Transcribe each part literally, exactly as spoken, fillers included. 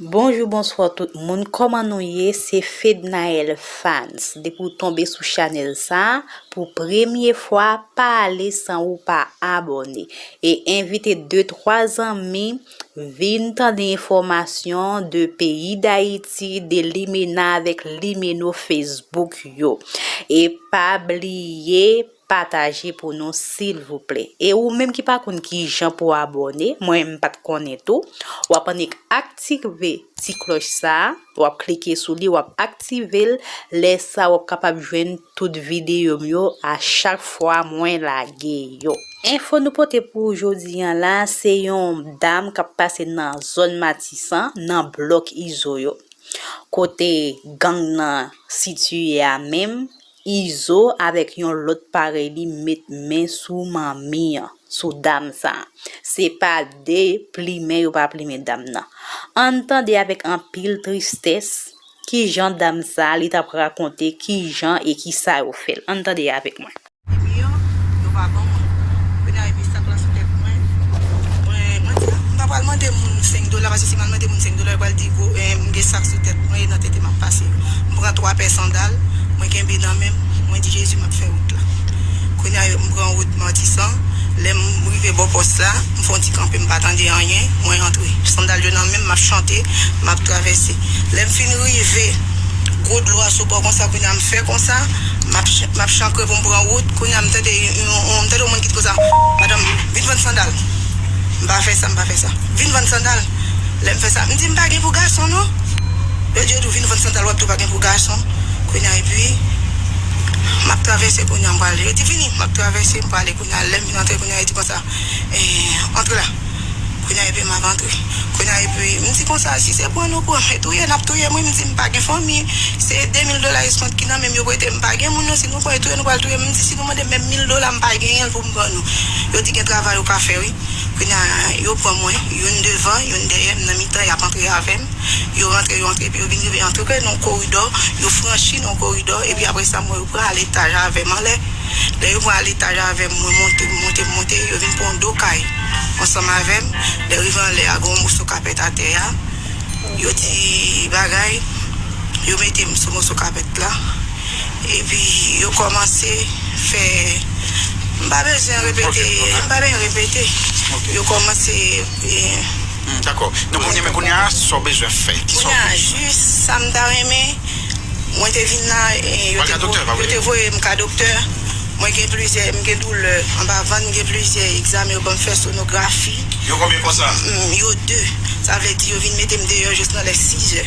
Bonjou, bonswa tout moun, kòman nou ye? Se Fednaelle Fans. Depi w tonbe sou chanèl sa a pou premye fwa, pa ale san ou pa abòne. E envite de, twa zanmi vin tande enfòmasyon de peyi Dayiti, de limena avèk limeno Facebook yo. E pa bliye pataje pou nou, silvouplè. E ou menm ki pa konn kijan pou abòne, mwen menm m pa t konnen tou, w ap annik aktive ti klòch sa a, w ap klike sou li, w ap aktive l, lè sa a w ap kapab jwenn tout videyo m yo a chak fwa mwen lage yo. Enfo nou pote pou jodi a la, se yon dam k ap pase nan zòn Matisan, nan blòk Izo yo, kote gang nan sitiye a menm. Izo avèk yon lòt parèy li met men sou manmi an, sou dam sa a. Se pa de plimen yo pa plimen dam nan. Ann tande avèk anpil tristès kijan dam sa a li t ap rakonte kijan e kisa yo fè l. Ann tande avèk mwen. Epi yo, yo pa ban mwen. Kounye a, epi sak la sou tèt mwen. Mwen, mwen di, m pa pral mande moun senk dola, paske si m al mande moun senk dola, yo pral di, gwo, eh, m gen sak sou tèt mwen, e nan tete m ap pase yo. M pran twa pè sandal, mwen kenbe nan men m, mwen di, Jezi, m ap fè wout la. Kounye a, m pran wout Matisan. Lè m rive bò pòs la, m fè yon ti kanpe, m pa tande anyen, mwen antre. Sandal yo nan men m, m ap chante, m ap travèse. Lè m fin rive, gwo dlo a sou bò konsa, kounye a m fè konsa, m ap ch-, m ap chankre pou m pran wout, kounye a m tande yon, yon, m tande yon moun ki di konsa, madanm, vin vann sandal. M pa fè sa, m pa fè sa. Vin vann sandal. Lè m fè sa, m di m pa gen pou gason non. Yo di yo tou vin vann sandal, w ap tou pa gen pou gason. Kounye a, epi, m ap travèse kounye a, m prale. Yo di vini, m ap travèse, m prale kounye a. Lè m vin antre kounye a, yo di konsa, eh, antre la. Kounye a epi m ap antre. Kounye a epi m di konsa, si se pran nou pran, men touye n ap touye m wi, m di m pa gen fanmi. Se de mil dola eskont ki nan men m yo prete m, m pa gen moun non, si nou pran e touye nou pral touye m. M di si nou mande m menm mil dola m pa genyen l pou m ban nou. Yo di gen travay yo ka fè wi. Kounye a yo pran mwen, youn devan, youn dèyè m, nan mitan y ap antre avè m. Yo rantre, yo antre, epi yo vin rive antre nan yon koridò, yo franchi nan yon koridò, epi apre sa m wè yo pran al etaj avè m anlè. Lè yo pran al etaj avè m, mwen monte, m monte, m monte, yo vin pran yon do kay ansanm avè m. Lè rive anlè a, gen yon moso kapèt atè a. Yo di bagay, yo mete m sou moso kapèt la. Epi yo kòmanse fè, m pa bezwen repete, m pa bezwen repete. Yo kòmanse, eh, Hmm, dakò. Donk, kounye a, men kounye a, sa w bezwen fè? Kisa w bezwen fè? Kounye a, jis sa m ta renmen, mwen te vin la, eh, yo te vo-, yo te voye m ka doktè. Mwen gen plizyè, m gen doulè anba vant, m gen plizyè egzamen, yo ban m fè sonografi. Yo konbyen konsa? Hmm, yo de. Sa vle di yo vin mete m deyò jis nan lè sizè.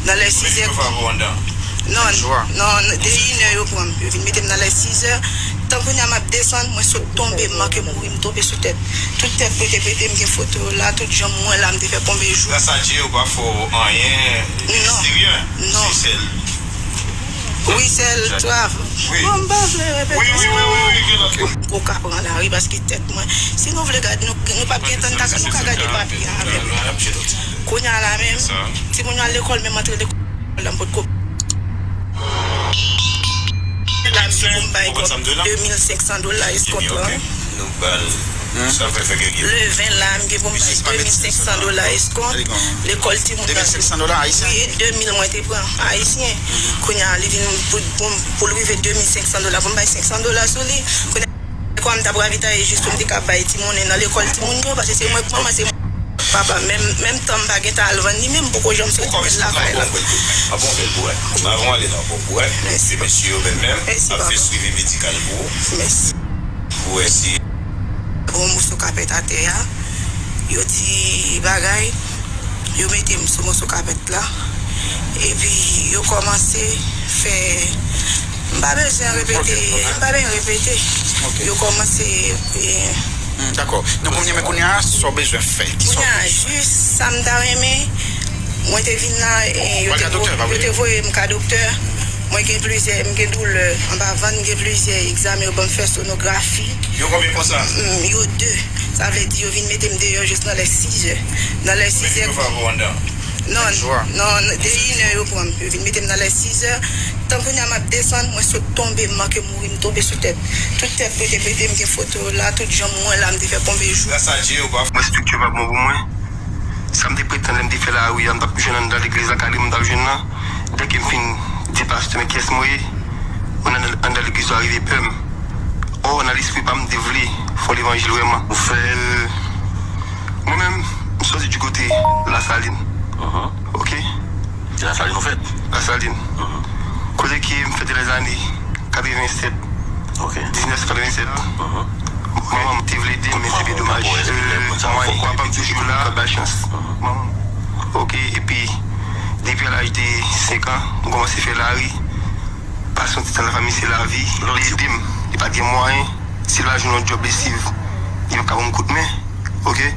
Nan lè sizè. Konbyen jou yo fè avè w anndan? Non, non, de inè yo pran m. Yo vin mete m nan lè sizè. Tan kounye a m ap desann, mwen sot tonbe, m manke mouri, m tonbe sou tèt. Tout tèt pete pete, m gen foto yo la, tout janm mwen la, m te fè konbyen jou. Gras a Dye, yo pa fè w anyen eksterye? Non. Se sèl. Wi, sèl trav. Bon, m pa vle repete. Wi, wi, wi, wi, wi, gen lòt. M poko ka pran lari paske tèt mwen. Si nou vle gade, nou, nou p ap gen tan, nou ka gade papye a avè m. Kounye a la menm, timoun yo al lekòl, menm antre lekòl la, m potko. La, m di pou m bay kòb de mil senk san dola eskont lan. Nou ba l. Le ven la, m gen pou m bay de mil senk san dola eskont. Lekòl timoun nan. De mil senk san dola ayisyen? Wi, e de mil mwen te pran, ayisyen. Kounye a, li vin pou, pou, pou l rive de mil senk san dola, pou m bay senk san dola sou li. Kounye a, lekòl m t ap ravitaye jis pou m te ka bay timoun nan lekòl timoun yo, paske se mwen k manman, se mwen papa. Menm, menm tan m pa gen tan al vann li, menm m poko janm soti menm lakay la. Ap bon bèl pou wè. Avan w ale nan bon pou wè. Mèsi. Mesye yo menm menm ap fè swivi medikal pou ou. Mèsi. Pou wè si. Bon, moso kapèt atè a. Yo di bagay. Yo mete m sou moso kapèt la. Epi yo kòmanse fè, m pa bezwen repete, m pa bezwen repete. Yo kòmanse, eh, Hmm, dakò. Donk, kounye a, men kounye a, sa w bezwen fè? Kisa w bezwen fè? Kounye a, jis sa m ta renmen, mwen te vin la, eh, yo te vo-, yo te voye m ka doktè. Mwen gen plizyè, m gen doulè anba vant, m gen plizyè egzamen, yo ban m fè sonografi. Yo konbyen konsa? Hmm, yo de. Sa vle di yo vin mete m deyò jis nan lè sizè. Nan lè sizè. Konbyen jou yo fè avè w anndan? Non, non, de inè yo pran m. Yo vin mete m nan lè sizè. Tan kounye a m ap desann, mwen sot tonbe, m manke mouri, m tonbe sou tèt. Tout tèt pete pete, m gen foto yo la, tout janm mwen la, m te fè konbyen jou. Gras a Dye, yo pa. Mwen estrikti pa bon pou mwen. Sa m te pretann lè m te fè lari a, m t ap jwenn anndan legliz la, kale m t ap jwenn nan. Dèke m fin di pastè men kiyès mwen ye, moun anndan, anndan legliz la rive pè m. Ò, nan lespri pa m, m te vle fè levanjil vrèman. Ou fè l. Mwen menm, m soti di kote Lasalin. Oke? Se Lasalin ou fèt? Lasalin. Kote ke m fèt lèzane katrevensèt. Diznèf katrevensèt. Manman m te vle ede m, men se byen domaj. Mwen, papa m toujou la, bay chans. Manman m. Oke, epi, depi a laj de senk an, m kòmanse fè lari. Pase yon ti tan nan fanmi se lavi. Li ede m. Li pa t gen mwayen. Si l pa jwenn yon djòb lesiv, li pa ka ban m kout men. Oke?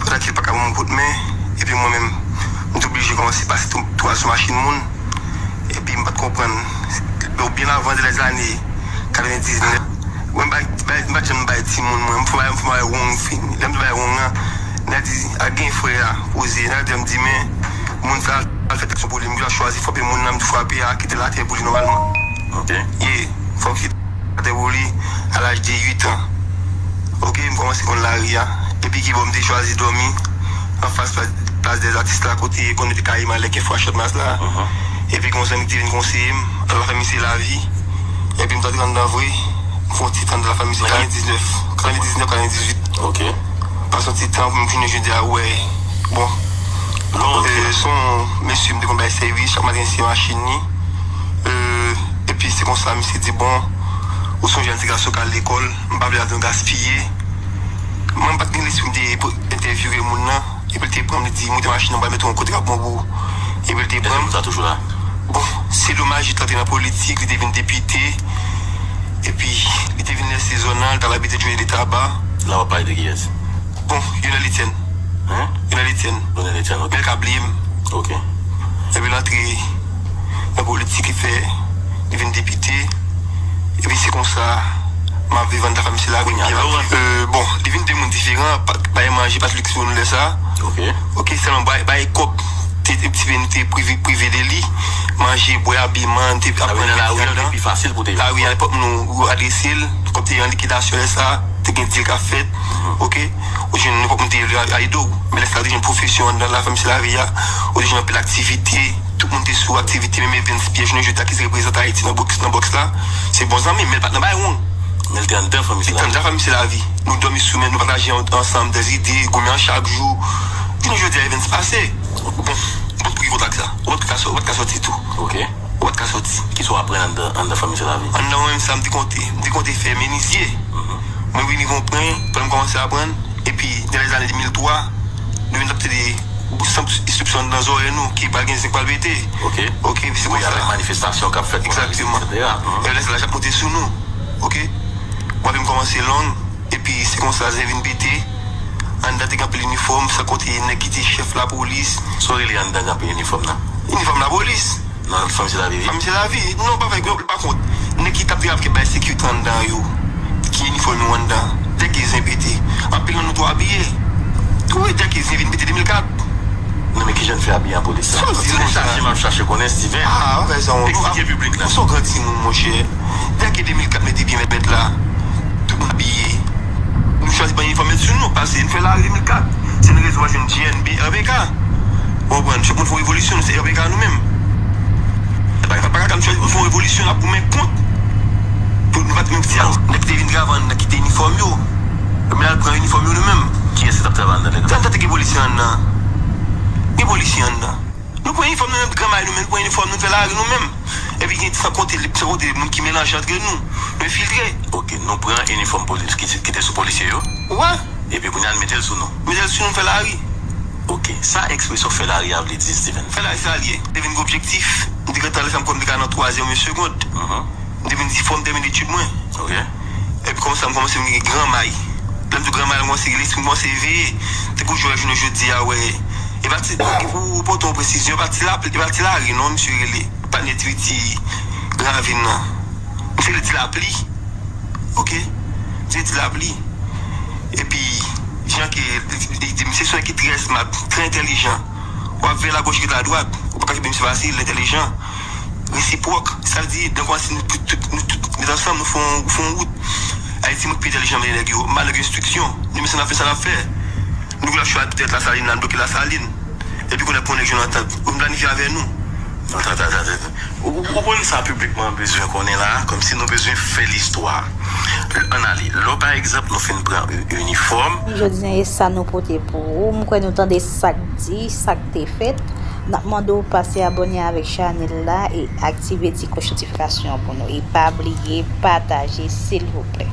Pandan ke l pa ka ban m kout men, epi mwen menm, m te oblije kòmanse pase tou, tou sou machin moun. Epi m pa t konprann. Bon, byen avan de lèzane katrevendiznèf, mwen m pa, m pa, m pa t janm bay timoun mwen. M fè bay, m fè bay wong fin. Lè m te bay wong lan, nèg di, a gen frè a, poze. Nèg di, m di, men, moun sa, al fè tèt sou pou li. M chwazi frape moun nan, m di frape a, kite l atè pou li nòmalman. Ye, fòk kite atè pou li, a laj de uit an. Oke, m kòmanse konn lari a. Epi ki bò m te chwazi dòmi, anfas plas, plas dèzatis la, kote konn mete kayiman lè ke fwa chòdmas la. Epi konsa, li te vin konseye m, anndan lafanmi se lavi. Epi m t antre anndan vre, m fè yon ti tan anndan lafanmi se katrevendiznèf, katrevendiznèf, katrevendizuit. Oke. Pase yon ti tan pou m jounen jodi a, wè. Bon. Lòt, se yon mesye m te konn bay sèvis, chak maten se machin li. Epi se konsa, misye di, bon, ou sonje yon ti gason k al lekòl, m pa vle lavi w gaspiye. Mwen, m pa t gen lespri m te entèvyouwe moun nan. Epi l te pran m, li di, moute machin nan, m pral mete w yon kote k ap bon pou ou. Epi l te pran m. Èske moun sa toujou la? Bon, se domaj, li t antre nan politik, li te vin depite. Epi, li te vin lèse zòn nan, li t al abite Johnny de Taba. La w ap pale de kiyès? Bon, Lionel Etienne. Hein? Lionel Etienne. Lionel Etienne, ok. Men l ka bliye m. Ok. Epi l antre nan politik, li fè, li vin depite. Epi se konsa, m ap viv anndan fanmi sila. Kounye a, lè w rantre. Euh, bon, li vin de moun diferan, pa, bay manje, pa t liks pou nou lè sa. Ok. Ok, sèlman bay, bay kòb, te, te, ti pe nou te prive, prive de li. Manje, bwè, abiman, te ap pran nan lari a, li te pi fasil pou te jwenn. Lari a, epòk nou adrese l, kòm te an likidasyon lè sa, te gen dil k ap fèt. Ok? Ou jwenn nenpòt moun te ale ede w. Men lè sa, ou te jwenn pwofesyon anndan lafanmi se lavi a. Ou te jwenn anpil aktivite. Tout moun te sou aktivite, menm Evens Pierre, jounen jodi a, ki se reprezantan Ayiti nan bòks, nan bòks la. Se bon zanmi m, men l pa t nan bay wong. Men l te anndan fanmi se lavi. Li te anndan fanmi se lavi. Nou dòmi sou men, nou pataje an-, ansanm dèzide, goumen an chak jou. Jounen jodi a, Evens pase. Bon, bon, pou ki kontak sa? Ou pa t ka sò-, ou pa t ka sòti tou. Ok. Ou pa t ka sòti. Kisa w aprann anndan, anndan fanmi se lavi? Anndan mwen menm sa, m te konte. M te konte fè menizye. Mwen vin rive yon pwen, pandan m kòmanse aprann, epi, nan lèzane de mil twa, nou vin ap tande bout sanp, sanp nan zòrèy nou, ki pral gen zenk pral pete. Ok. Ok, epi se konsa. Wi, avèk manifestasyon k ap fèt pou Egzakteman. Epi lè sa, laj ap monte sou nou. Ok? Bwa vin kòmanse long, epi se konsa, zen vin pete. Anndan te gen anpil inifòm, san konte nèg ki te chèf lapolis. Sa w rele anndan gen anpil inifòm nan? Inifòm lapolis. Nan fanmi se lavi? Fanmi se lavi. Non, pa vre, pa kont. Nèg ki t ap travay, ki bay sekirite anndan yo, ki inifòme yo anndan. Dèke zen pete. Anpil nan nou tou abiye. Tou, dèke zen vin pete de mil kat. Non, men kijan n fè abiye an polis la? Sa w di, monchè? M ap chache, m ap chache konnen, Steven. Ah, ou fè sa, ou, eksplike piblik la. Ou se yon gran timoun, monchè. Dèke de mil kat mete pye mèt la, tout moun abiye. Nou chwazi pran inifòm mèt sou nou, pase nou fè lari de mil kat. Se nou rezon w pa jwenn G N B, R B K. Ou konprann? Chak moun fè yon revolisyon, nou se R B K nou menm. Pa, pa, pa ka nou chwazi pou fè yon revolisyon, n ap goumen kont. Pou nou pa t menm ti a. Nèg ki te vin travay anndan kite inifòm yo. Men al pran inifòm yo nou menm. Kiyès ki t ap travay anndan, nèg? Anndan te gen polisye anndan. Gen polisye anndan. Nou pran inifòm nou menm, granmay nou menm, nou pran inifòm nou, nou fè lari nou menm. Epi gen san konte, san konte moun ki melanje antre nou. Nou enfiltre. Ok, nou pran inifòm polis ki, ki te sou polisye yo. Wi. Epi kounye a, n mete l sou nou. Mete l sou nou, n fè lari. Ok, sa ekspresyon fè lari a vle di, Steven? Fè lari, sa l ye. Te vin gen objektif. M te gentan lè sa, m kwè m te ka nan twazyèm ou segond. M te vin di, fò m tèmine etid mwen. Ok. Epi kòmsa, m kòmanse vin gen granmay. Lè m di granmay, m kòmanse, lespri m kòmanse eveye. Tankou jwè jounen jodi a, wè. E pa ti, pou pote yon presizyon, e pa ti lapli, e pa ti lari, non, misye rele. Patnè Twiti, Gravin nan. Misye rele ti lapli. Ok? Misye rele ti lapli. Epi, jan ke, li, li, li, misye se yon nèg ki trè smart, trè entèlijan. W ap veye lagoch, gade ladwat. Ou pa ka kenbe misye fasil, l entèlijan. Resipwòk. Sa vle di, donk, si nou tout, tout, nou tout met ansanm, nou fè yon, fè yon wout. Ayiti, moun pi entèlijan men nèg yo. Mal nèg yo enstriksyon. Nou menm sa n ap fè, sa n ap fè. Nou gen lòt chwa tèt Lasalin la, n bloke Lasalin. Epi kounye a pou nèg jwenn antant, ou vin planifye avè nou. Ou, ou, ou konn sa piblik mwen bezwen konnen la, kòmsi nou bezwen fè listwa. Ann ale. Lò pa egzanp nou fin pran inifòm. Jodi a e sa nou pote pou ou. M kwè nou tande sa k di, sa k te fèt. N ap mande w pase abòne avèk chanèl la e aktive ti kòch notifikasyon pou nou. E pa bliye pataje silvouplè.